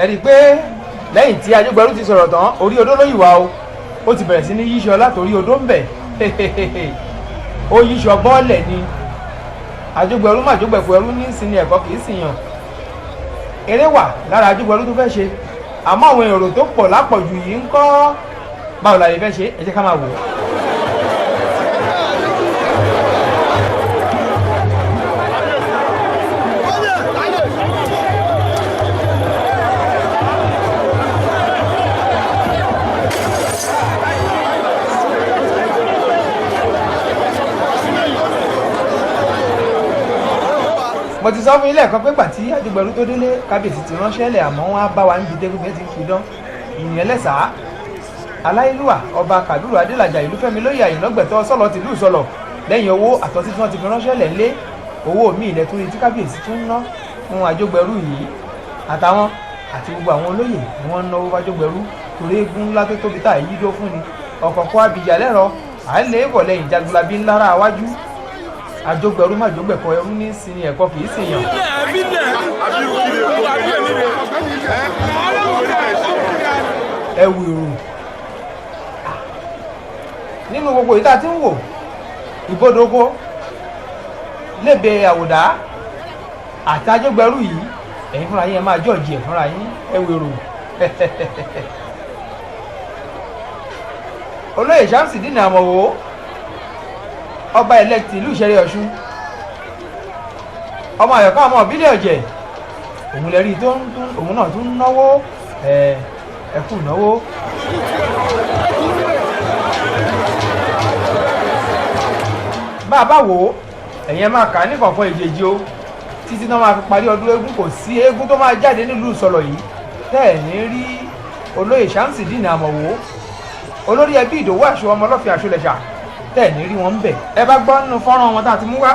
Ẹ rí i pé lẹ́yìn tí Ajógbẹrú ti sọ̀rọ̀ tán, orí odó ló yìí wá o, ó ti bẹ̀rẹ̀ sí ní yíṣọ látòrí odó ń bẹ̀. Ó yíṣọ bọ́ọ̀lẹ̀ ni. Ajógbẹrú màjógbẹ̀kọ ẹrú ní sinmi ẹ̀kọ́ kì í sì yàn. Eré wà lára Ajógbẹrú tó fẹ́ ṣe, àmọ́ àwọn èrò tó pọ̀ lápọ̀jù yìí ń kọ́. Báwo la lè fẹ́ ṣe? Ẹ jẹ́ ká máa wò ó. Mo ti sọ fún ilé ẹ̀kọ́ pé gbà tí Ajógbẹrú tó délé, kábíyèsí ti ránṣẹ́ lẹ̀, àmọ́ wọ́n á bá wa níbi dégúnfẹ́ ti ń pidán ìyẹn lẹ́sàá. Aláìlúwà ọba Kàbírù Adélàjà Ìlúfẹ́mi lóye Àyìnlọ́gbẹ̀tọ́ sọ̀lọ̀ tìlú Ìsọlọ̀, lẹ́yìn owó àtọ́sí tí wọ́n ti fi ránṣẹ́ lẹ̀ ńlé, owó míì ilẹ̀ tó rí tí kábíyèsí tún ná fún Ajógbẹrú yìí àtàwọn àti gbogbo àwọn olóyè ni wọ́n ń náwó fájógbẹrú, torí eégún ńlá tó tóbi tá èyí dó fún ni ọ̀kọ̀ọ̀kọ̀ abìjà lẹ́rọ à ń lè bọ̀ lẹ́yìn jagunlabi ńlára wájú. Ajógbẹrú màjógbẹ̀kọ ẹrú ní sinmi ẹ̀kọ́ kì í sì yàn. Ẹwù èrò nínú gbogbo yìí tá a ti ń wò, ìbodoko lébè àwòdá àti Ajógbẹrú yìí, ẹ̀yin fúnra yín ẹ máa jọ̀jì ẹ̀ fúnra yín. Ẹwù èrò. Olóyè Shamsideen Àmọ̀wò, ọba elect ìlú Ìṣẹ̀rí Ọ̀ṣun, ọmọ àyọ̀ká ọmọ ìbílẹ̀ ọ̀jẹ̀, òun lè rí tó ń tún òun náà tún náwó ẹ kú náwó. Bá a bá wò ó, ẹ̀yin ẹ máa kà á ní kọ̀ọ̀kan èjèèjì o, títí náà máa fi parí ọdún eégún. Kò sí eégún tó máa jáde nílùú Ìsọlọ̀ yìí tẹ́ ẹ̀ ní rí olóyè Shamsideen Àmọ̀wò, olórí ẹbí Ìdòwú Àṣọ ọmọ ọlọ́fin Àṣọlẹ̀ṣà, tẹ́ ẹ̀ ní rí wọn ń bẹ̀. Ẹ bá gbọ́ nínú fọ́nrán wọn tá a ti mú wá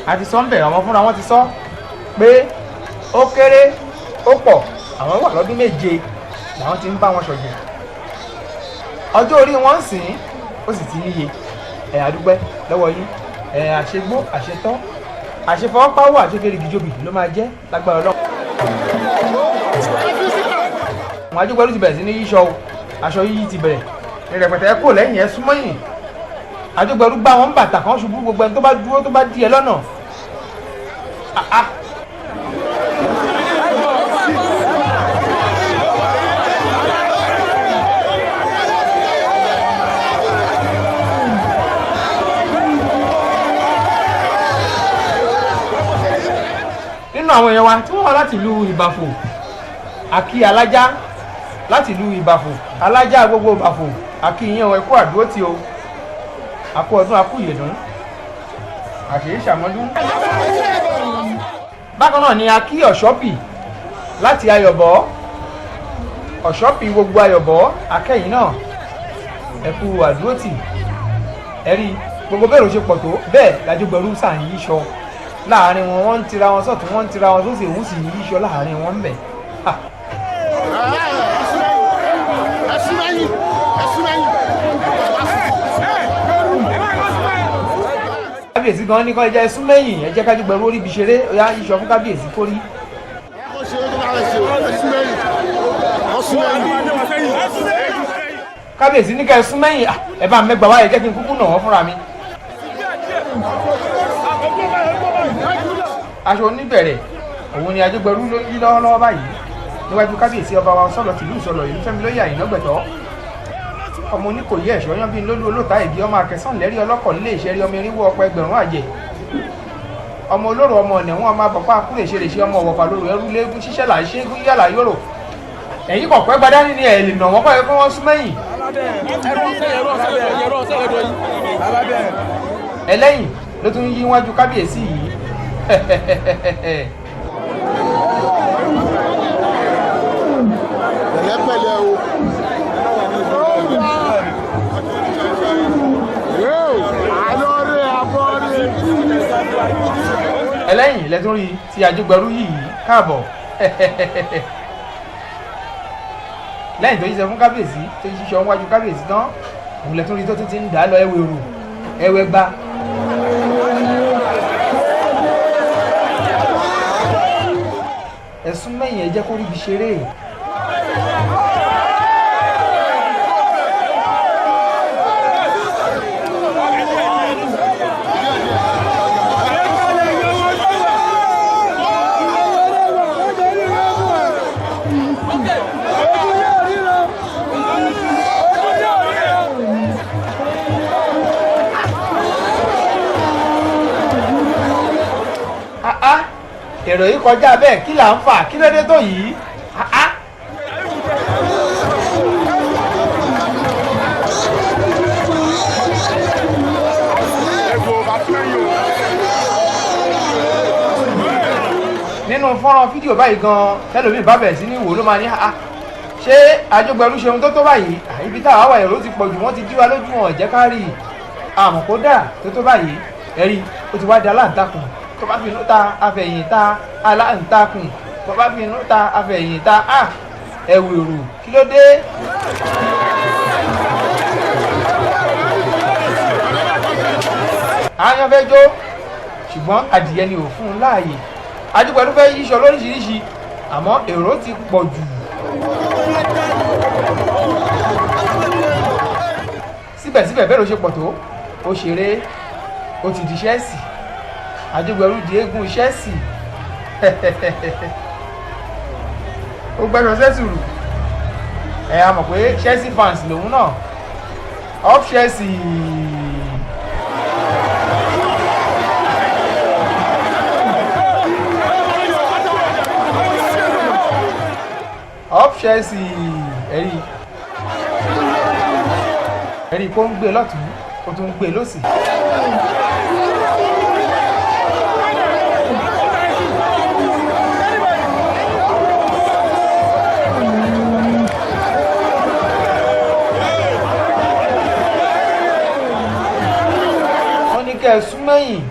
àti sọ ń bẹ̀, àwọn fúnra wọn ti sọ pé ó kéré ó pọ̀, àwọn wà lọ́dún 7 làwọn ti ń bá wọn ṣọ̀jẹ̀. Ọjọ́ orí wọn ń sìn ó sì ti níye. Ẹ̀ àdúpẹ́ lọ́wọ́ yín. Ẹ̀ àṣegbó àṣetọ́ àṣefọwọ́páwọ́ àṣeferigijobì ló máa jẹ́ lágbára Ọlọ́run. Àwọn Ajógbẹrú ti bẹ̀rẹ̀ sí ní yíṣọ o, aṣọ yíyí ti bẹ̀rẹ̀ ní rẹpẹtẹ. Ẹ kò lẹ́yìn ẹ súnmọ́ yìí. Ajógbẹrú gbá wọn bàtà kan ṣubú, gbogbo ẹni tó bá dúró tó bá dí ẹ lọ́nà. Nínú àwọn èèyàn wa tí wọ́n wá láti ìlú Ìbàfò, àkí alájá láti ìlú Ìbàfò, alájá gbogbo Ìbàfò, àkí yín o, ẹ kú àdúró tí o, àkú ọdún, àkú ìyèdún, àṣèyí ṣàmọ́dún. Bákan náà ni akí Ọ̀ṣọ́pì láti Ayọ̀bọ̀, Ọ̀ṣọ́pì gbogbo Ayọ̀bọ̀, akẹ́yìn náà ẹ kú àdúró tì. Ẹ rí gbogbo bẹ́ẹ̀ ló ṣe pọ̀ tó, bẹ́ẹ̀ l'Ajógbẹrú sàn yíṣọ láàrin wọn, wọ́n ń tira wọn sọ̀tún, wọ́n ń tira wọn sósì, òun sì yíṣọ láàrin wọn ń bẹ̀. Kábíyèsí gan ní kọ́ ẹjẹ́ ẹsún mẹ́yìn, ẹ jẹ́ kájúgbẹ̀rú orí ibi ṣeré, ó yá yíṣọ fún kábíyèsí kórí. Kábíyèsí ní ká ẹsún mẹ́yìn, ẹ bá mẹ́gbàá wáyé, jẹ́ kí n kúkú nà wọ́n fúnra mi. Aṣọ oníbẹ̀rẹ̀ òun ni Ajógbẹrú ló ń yí lọ́wọ́lọ́wọ́ báyìí níwájú kábíyèsí ọba wa Sọ̀lọ̀ tìlú Ìsọlọ̀ Ìlúfẹ́mi lóyè Àyìnlọ́gbẹ̀tọ́, ọmọ oníkòyí ẹ̀ṣọ́ yán bíi lólú olóòtá ìdí, ọmọ akẹsàn lẹ́rí ọlọ́kọ̀ nílé ìṣẹ́rí, ọmọ irinwó ọ̀pọ̀ ẹgbẹ̀rún àjẹ́, ọmọ olóró, ọmọ ọ̀nẹ̀wọ̀n, ọmọ abọ̀pá akúrè ṣe lè ṣe, ọmọ ọ̀wọ̀fà lóru ẹrú léegun ṣíṣẹ́ là ń ṣe égún yàrá yòrò. Ẹ̀yìn kọ̀pẹ́ gbadá ní ẹ̀ lè nà wọ́n kọ́ ẹ kí wọ́n sún mẹ́yìn. Ẹlẹ́yìn ló tún yí wájú kábíyèsí yìí. Pẹ̀lẹ́pẹ̀lẹ́ o. Ẹlẹ́yìn lẹ́tún rí tí Ajógbẹrú yìí káàbọ̀ lẹ́yìn tó yíṣẹ́ fún kábíyèsí, tó yíṣẹ́ wájú kábíyèsí tán, òun lẹ́tún rí tó tún ti ń dà á lọ ẹwẹ́ rò ẹwẹ́ gbá. Ẹ̀sùn mẹ́yìn ẹ jẹ́ kó ríbi ṣeré. Èrò yìí kọjá bẹ́ẹ̀, kí là ń fà, kí ló dé tó yìí? Nínú fọ́nrán fídíò báyìí gan-an tẹ́lómi bá bẹ̀rẹ̀ sí ní wò ló máa ní ṣé Ajógbẹrú ṣeun tó tó báyìí? Ibi táwa wà èrò ti pọ̀ jù, wọ́n ti dí wa lójú, wọn jẹ́ ká rí i. Àmọ́ kó dà tó tó báyìí, ẹ̀rí ó ti wá di aláǹtakùn. Tó bá fi inú ta afẹ̀yìn ta aláǹtakùn, tó bá fi inú ta afẹ̀yìn ta a ẹ̀wù èrò, kí ló dé? Aáyán fẹ́ jó ṣùgbọ́n adìyẹ ni ò fún un láàyè. Ajógbẹrú fẹ́ yíṣọ lóríṣiríṣi àmọ́ èrò ti pọ̀ jù. Síbẹ̀síbẹ̀ bẹ́ẹ̀ ló ṣe pọ̀ tó, ó ṣeré, ó ti di ṣẹ́ẹ̀sì. Ajógbẹrú di eégún ṣẹ́ẹ̀sì. Ó gbẹ́sọ ṣẹ́ẹ̀sì rù. Ẹ a mọ̀ pé Chelsea fans lòun náà, up Chelsea. Up Chelsea. Ẹ̀rí ẹ̀rí kó ń gbé lọ́tún, ó tún ń gbé lọ́sì. Wọ́n ní kẹ́ ẹ sún mẹ́yìn.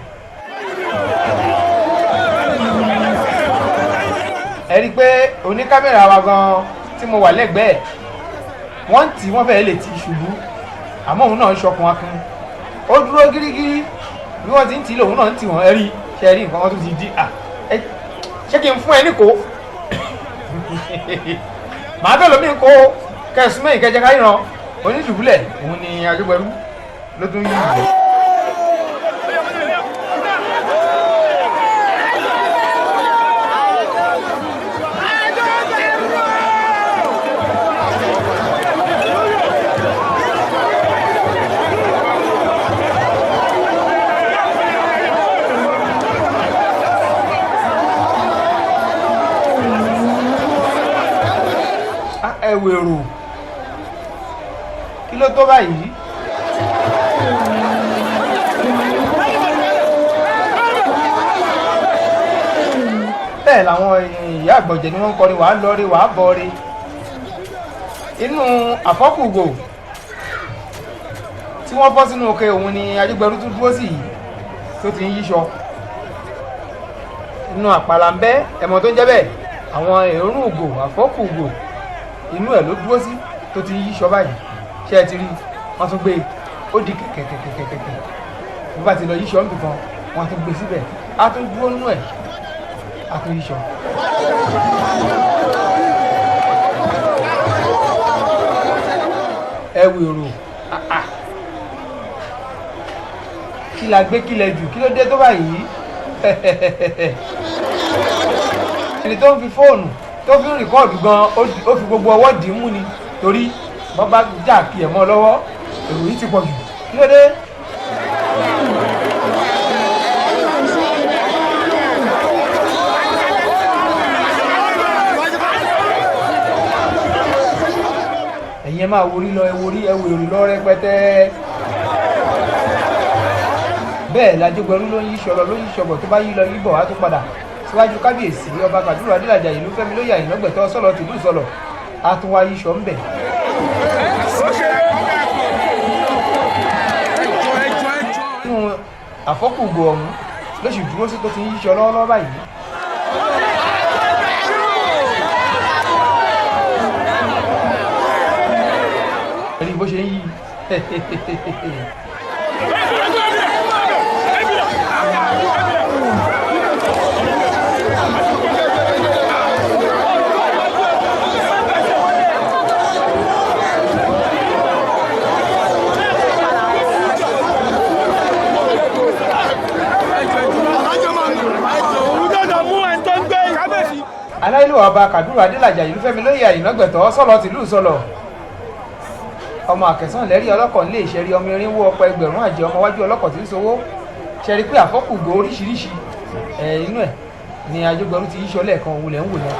Ẹ rí i pé oníkámẹ́rà wa gan-an tí mo wà lẹ́gbẹ̀ẹ́ wọ́n tí wọ́n fẹ́ẹ́ lè ti ṣubú, àmọ́ òun náà ń ṣọkùn akin, ó dúró gírígírí bí wọ́n ti ń tì í lòun náà ń tì wọ́n. Ẹ rí ṣe rí nǹkan wọn tó ti di à, ṣé kí n fún ẹ ní kó màá bẹ́ẹ̀ lómi kó kẹsùn mẹ́yìn kẹjẹ káyìrán onídùbúlẹ̀ òun ni Ajógbẹrú ló tún yí ìlú. Ẹ̀wèrò kí ló tó báyìí? Bẹ́ẹ̀ làwọn ìyá àgbọ̀jẹ̀ ni wọ́n ń kọrin wàá lọ́ọ́rẹ́ wàá bọ̀ọ́rẹ́ inú àfọ́kùgò tí wọ́n fọ́ sínú òkè òun ni Ajógbẹrú tún dúró sí yìí tó ti ń yíṣọ inú àpàlàǹbẹ́ ẹ̀mọ́ tó ń jẹ́ bẹ́ẹ̀, àwọn èrún ògò àfọ́kùgò inú ẹ̀ ló dúró sí tó ti yíṣọ báyìí. Ṣé ẹ ti rí? Wọ́n tún gbé ó di kẹ̀kẹ̀kẹ̀kẹ̀kẹ̀. Bí bá ti lọ yíṣọ níbi kan, wọ́n tún gbé síbẹ̀, á tún dúró nínú ẹ̀, á tún yíṣọ. Ẹ wò èrò, kí la gbé kílẹ̀ jù, kí ló dé tó báyìí? Ẹni tó ń fi fóònù tó fi ń rìkọ́ọ̀dù gan, ó fi gbogbo ọwọ́ dì í mú ni, torí wọ́n bá jà kí ẹ̀ mọ́ lọ́wọ́. Èrò yìí ti pọ̀ jù, kí ló dé? Ẹ̀yin ẹ máa worí lọ, ẹ worí, ẹ wo èrò lọ rẹpẹtẹ. Bẹ́ẹ̀ l'Ajógbẹrú ló ń yí ṣọlọ, ló ń yí ṣọbọ̀, tó bá yí lọ yíbọ̀ á tó padà síwájú kábíyèsí ọba Kàdúrà Adélájà ìlú Fẹ́mi lóye Àyìnlọ́gbẹ̀tọ́ sọ̀lọ̀ tìlú sọ̀lọ̀, á tún wá yí ṣọ ńbẹ̀. Nínú àfọ́kùgbò ọ̀hún ló sì dúró sí tó ti ń yíṣọ lọ́wọ́lọ́wọ́ báyìí. Ẹ̀rí bó ṣe ń yí. Aláìlúwà ọba Kàdúrà Adélàjà Ìlúfẹ́mi lóye Àyìnágbẹ̀tọ́ sọ̀lọ̀ tìlú sọ̀lọ̀. Ọmọ àkẹsàn lẹ́rí ọlọ́kọ̀ nílé ìṣẹ́rí ọmọ irinwó ọ̀pọ̀ ẹgbẹ̀rún àjẹ ọmọ wájú ọlọ́kọ̀ tí ń sowó. Ṣẹ́rí pé àfọ́kùgbò oríṣiríṣi ẹ̀ inú ẹ̀ ni Ajógbẹrú ti yíṣọ lẹ́ẹ̀kan òun lẹ̀ ń wò yẹn.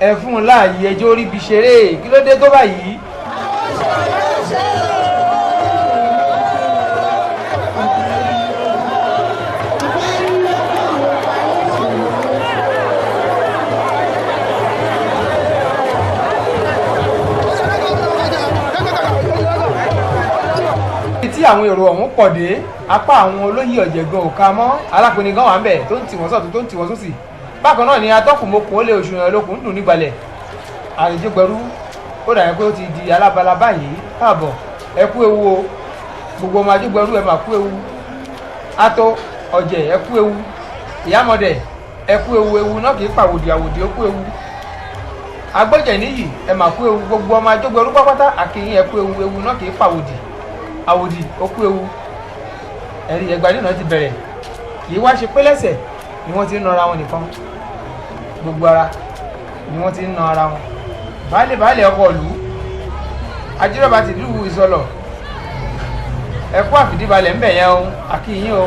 Ẹ fún un láàyè ẹjọ́ orí bi ṣeré, kí ló dé tó báyìí? Tí àwọn èrò ọ̀hún pọ̀ dé, apá àwọn olóyè ọ̀jẹ̀gan ò ká mọ́, alápinni gan wà ń bẹ̀ tó ń tì wọ́n sọ̀tún tó ń tì wọ́n sósì. Bákan náà ni atọ́kùnmokùn ó lé oṣù yẹn lókun ń dùn nígbàlẹ̀. Àrèjọgbẹ̀rú ó dàbí pé ó ti di alábala báyìí. Káàbọ̀, ẹ kú ewu o, gbogbo ọmọ Ajógbẹrú ẹ mà kú ewu. Ató ọ̀jẹ̀ ẹ kú ewu, ìyámọ̀dẹ̀ ẹ kú ewu, ewu náà kì í pàwòdì, àwòdì ó kú ewu. Agbọ́jẹ̀ níyì ẹ mà kú ewu, gbogbo ọmọ Ajógbẹrú pápátá àkìyìn ẹ kú ewu, ewu náà kì í pàwòdì, àwòdì ó kú ewu. Ẹ̀rí ẹgbàá nínà ti bẹ̀rẹ̀, kì í wá ṣe pé lẹ́sẹ̀ ni wọ́n ti ń nara wọn nìkan, gbogbo ara ni wọ́n ti ń na ara wọn. Baálé baálé ọkọ̀ ìlú Ajírọ̀bà ti lù Ìsọlọ̀, ẹ kú àfìdíbalẹ̀ ńbẹ̀ yẹn o, àkìyìn o.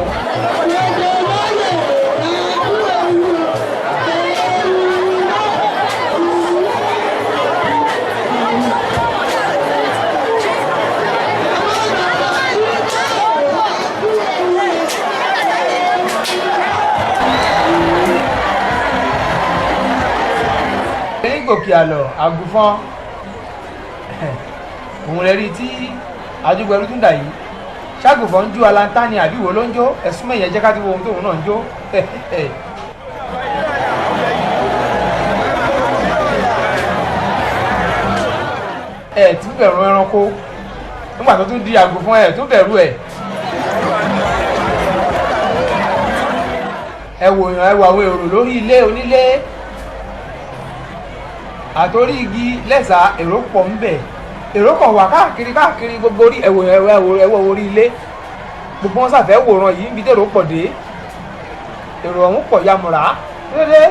Gòkè àlọ àgùnfọn òun lè rí tí Ajógbẹrú tún dà yìí. Ṣàgùnfọn ń jó alanta ni àbí wo ló ń jó? Ẹ̀sùn mẹ́yẹ jẹ́ ká ti wo ohun tóun náà ń jó. Ẹ tún bẹ̀rù ẹranko nígbà tó tún di àgùnfọn, ẹ tún bẹ̀rù ẹ̀. Ẹ wòyàn, ẹ wò àwọn èrò lórí ilé onílé àtòrí igi lẹ́sà, èrò pọ̀ ń bẹ̀, èrò kan wà káàkiri káàkiri gbogbo orí ẹ̀wò ẹ̀wò ẹ̀wò orí ilé, gbogbo wọn sàfẹ́ wòran yìí níbi tèrò pọ̀ dé, èrò ọ̀hún pọ̀ yamùrá dédé.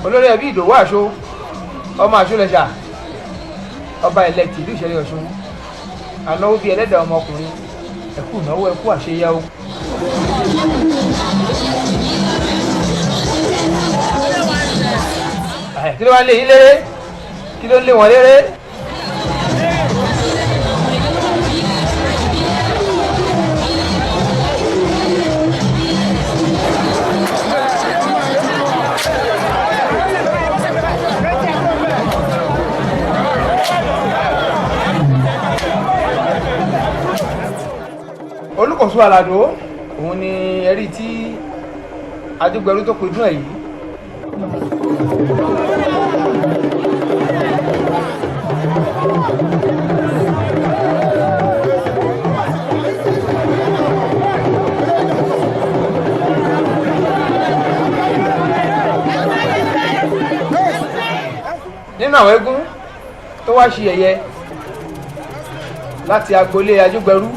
Olórí ẹbí Ìdòwú Àṣọ, ọmọ Àṣọlẹ̀ṣà, ọba ẹlẹ́tì ìlú Ìṣẹ̀rí Ọ̀ṣun, ànáwó bíi ẹlẹ́dàá ọmọkùnrin, ẹkú ìnáwó, ẹkú àṣeyẹ o. Kí ló wá ń lé yín léré? Kí ló ń lé wọn léré? Olùkóso Àlàdó òun ni ẹ̀rí tí Ajógbẹrú tó pinnu ẹ̀ yìí. Nínú àwọn eégún tó wá ṣe ẹ̀yẹ láti agboolé Ajógbẹrú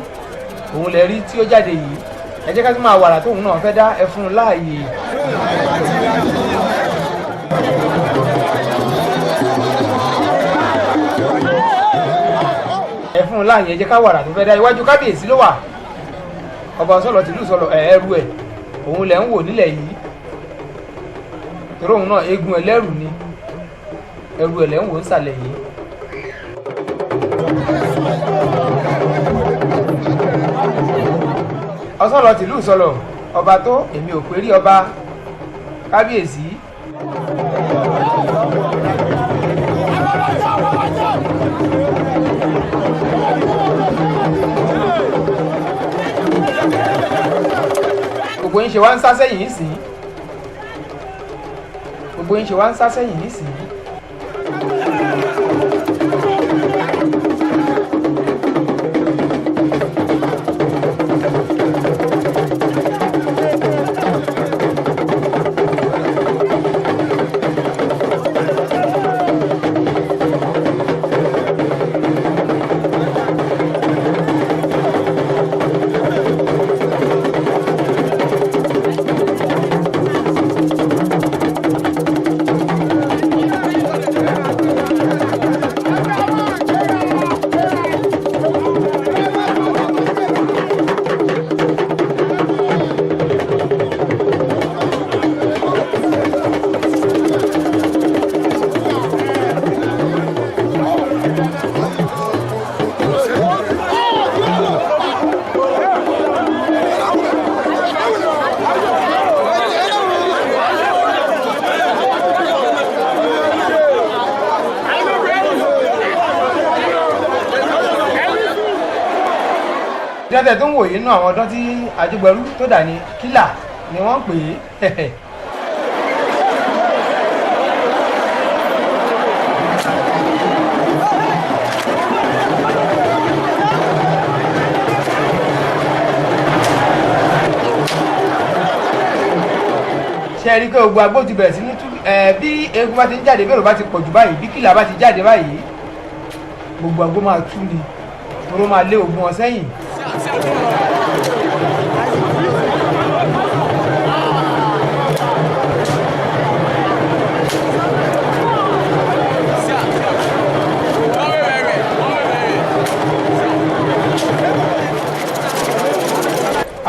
òun lè rí tí ó jáde yìí. Ẹ jẹ́ ká tún máa wàrà tóun náà fẹ́ dá, ẹ fún un láàyè. Ẹ fún un láàyè, ẹ jẹ́ ká wàrà tó fẹ́ dá. Iwájú kábíyèsí ló wà, ọba sọ̀lọ̀ tìlú sọ̀lọ̀ ẹ̀ẹ́rú ẹ̀ òun lẹ̀ ń wò nílẹ̀ yìí, torí òun náà eégún ẹlẹ́rù ni, ẹrù ẹ̀ lẹ̀ ń wò nísàlẹ̀ yìí. Ọsọlọ tìlú sọlọ, ọba tó èmi ò pé rí ọba kábíyèsí. Gbogbo yín ṣe wá ń sá sẹ́yìn nísìnyí, gbogbo yín ṣe wá ń sá sẹ́yìn nísìnyí. Ìdájọ́ tó ń wò yìí nínú àwọn ọdún tí Ajógbẹrú tó dà ní kílà ni wọ́n ń pè é. Ṣe rí i pé gbogbo agbó ti bẹ̀rẹ̀ sí ní tú bí eégún bá ti ń jáde, bí èrò bá ti pọ̀ jù báyìí, bí kìlà bá ti jáde báyìí, gbogbo agbó máa tú ni, toró máa lé ogun wọn sẹ́yìn.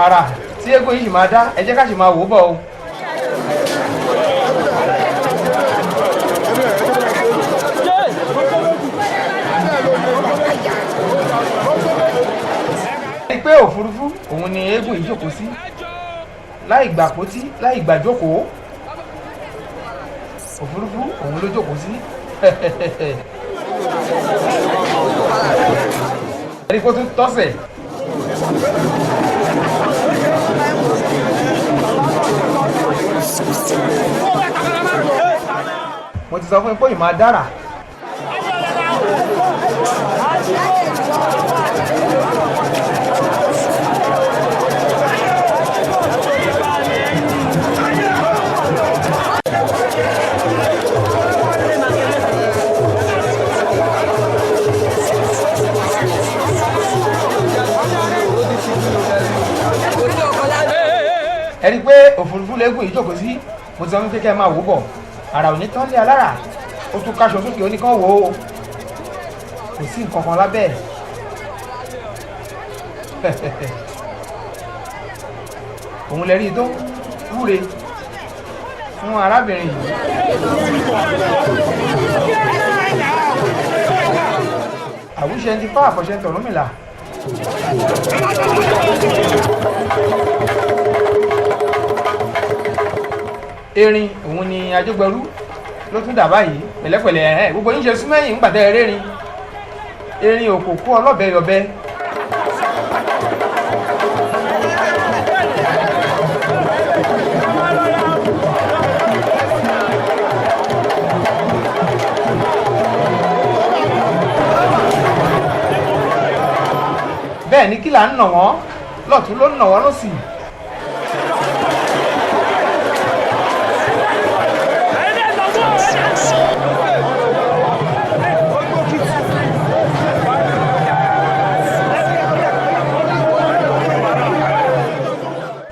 Ara tí eégún yìí sì máa dá, ẹ jẹ́ ká sì máa wò ó bọ̀ o. Rí pé òfurufú òun ni eégún yìí jókòó sí, láì gbà pótí, láì gbà jókòó, òfurufú òun ló jókòó sí. Ẹni kó tún tọ́sẹ̀. Mo ti sọ fún yín pé ìmọ̀ adára. Ẹ rí i pé òfurufú lẹ́gùn yìí jókòó sí. Mo ti sọ fún kékeré, máa wò bọ̀, àrà ò ní tán lé alára. Ó tún káṣọ sókè, ó ní kán wò ó, kò sí nǹkan kan lábẹ́ ẹ̀. Òun lè rí i tó wúre fún arábìnrin yìí. Àwùṣe ti fá àfọ̀ṣẹ tọ̀rúnmìlà. Erin òun ni Ajógbẹrú ló tún dà báyìí pẹ̀lẹ́pẹ̀lẹ́. Ẹ̀ gbogbo yín ṣe súnmẹ́yìn ń gbàtẹ́ erérin erin òkòkò ọlọ́bẹ yọbẹ. Bẹ́ẹ̀ ni kí là ń nà wọ́n lọ́tún ló ń nà wọ́n lọ́sì.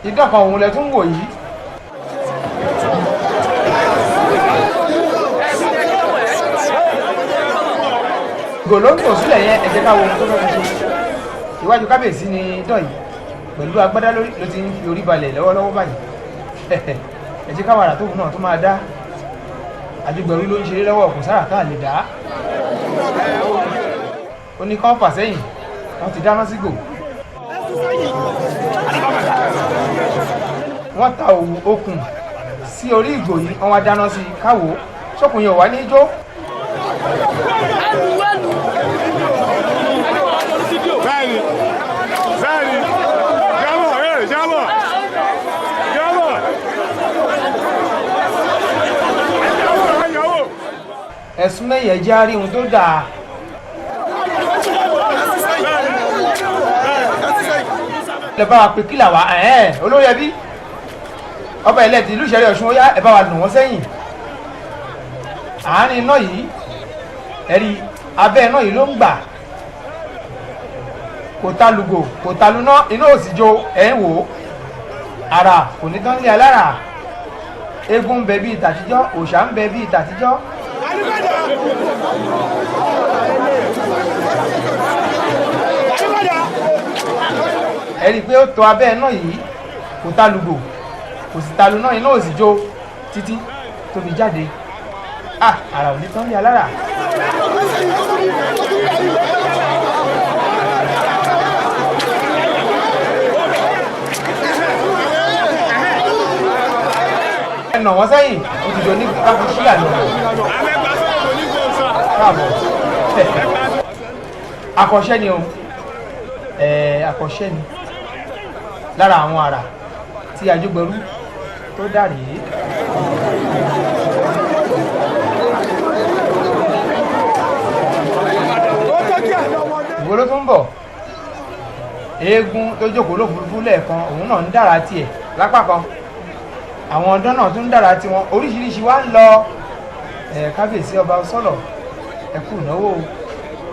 Idán kan òun lẹ tún wò yìí. Gò ló ń tò sílẹ̀ yẹn. Ẹ jẹ́ ká wo ohun tó fẹ́ fi ṣe. Iwájú kábíyèsí ni idán yìí pẹ̀lú agbádá lórí ló ti ń fi orí balẹ̀ lọ́wọ́lọ́wọ́ báyìí. Ẹ jẹ́ ká wàrà tóun náà tó máa dá. Ajógbẹrú ló ń ṣeré lọ́wọ́, kò sára tá a lè dá. Ó ní kán fà sẹ́yìn, wọ́n ti dáná sígò. Wọ́n ta òwú okùn sí orí ìgò yìí, wọ́n wá dáná sí i káwò sókùn yẹn ò wá ní jó. Bẹ́ẹ̀ni, bẹ́ẹ̀ni, jábọ̀, ẹ jábọ̀, jábọ̀. Jábọ̀, ayọ̀wò. Ẹ̀sùn mẹ́yẹ̀ jẹ́ àárí ohun tó dáa. Lè bá wa pè kílà wá olórí ẹbí ọba ẹlẹ́tì ìlú Ìṣẹ̀rí Ọ̀ṣun, ó yá, ẹ bá wa nù wọ́n sẹ́yìn. Àárín iná yìí, ẹ̀rí abẹ́ iná yìí ló ń gbà, kò ta lùgò, kò ta luná, iná ò sì jó. Ẹ̀ ń wò ó, ara kò ní tán lé alára. Eégún ń bẹ bíi tàtijọ́, òòṣà ń bẹ bíi tàtijọ́. Ẹ rí i pé ó tọ abẹ́ iná yìí, kò ta lùgò, kò sì ta luná, iná ò sì jó títí tó fi jáde. Ah, ara ò ní tán lé alára. Ẹ nà wọ́n sẹ́yìn, ó ti jọ ní káfí sílà lọ. Káàbọ̀, akọ̀ṣẹ́ ni o. Àkọ́ṣẹ́ ni lára àwọn àrà tí Ajógberú tó dà rèé. Ìwo ló tún ń bọ̀, eégún tó jókòó lófurufú lẹ́ẹ̀kan, òun náà ń dára tiẹ̀ lápá kan, àwọn ọ̀dọ́ náà tún ń dára tiwọn, oríṣiríṣi wá ń lọ. Kábíyèsí ọba sọ̀lọ̀, ẹ kú ìnáwó o.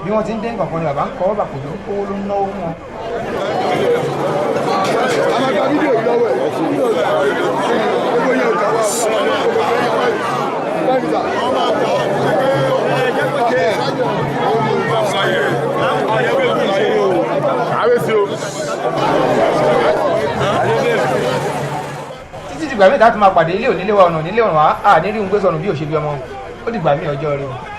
Bí wọ́n ti ń dé nǹkan ni bàbá ń kọ́ bàbá kò ló ń kówó ló ń náwó fún wọn. Títí dìgbà míì láti máa pàdé, ilé ònílé wa, ọ̀nà onílé ọ̀nà wa, à ní rí un gbé sọnù bí òṣèlú ọmọ. Ó dìgbà míì, ọjọ́ rẹ o.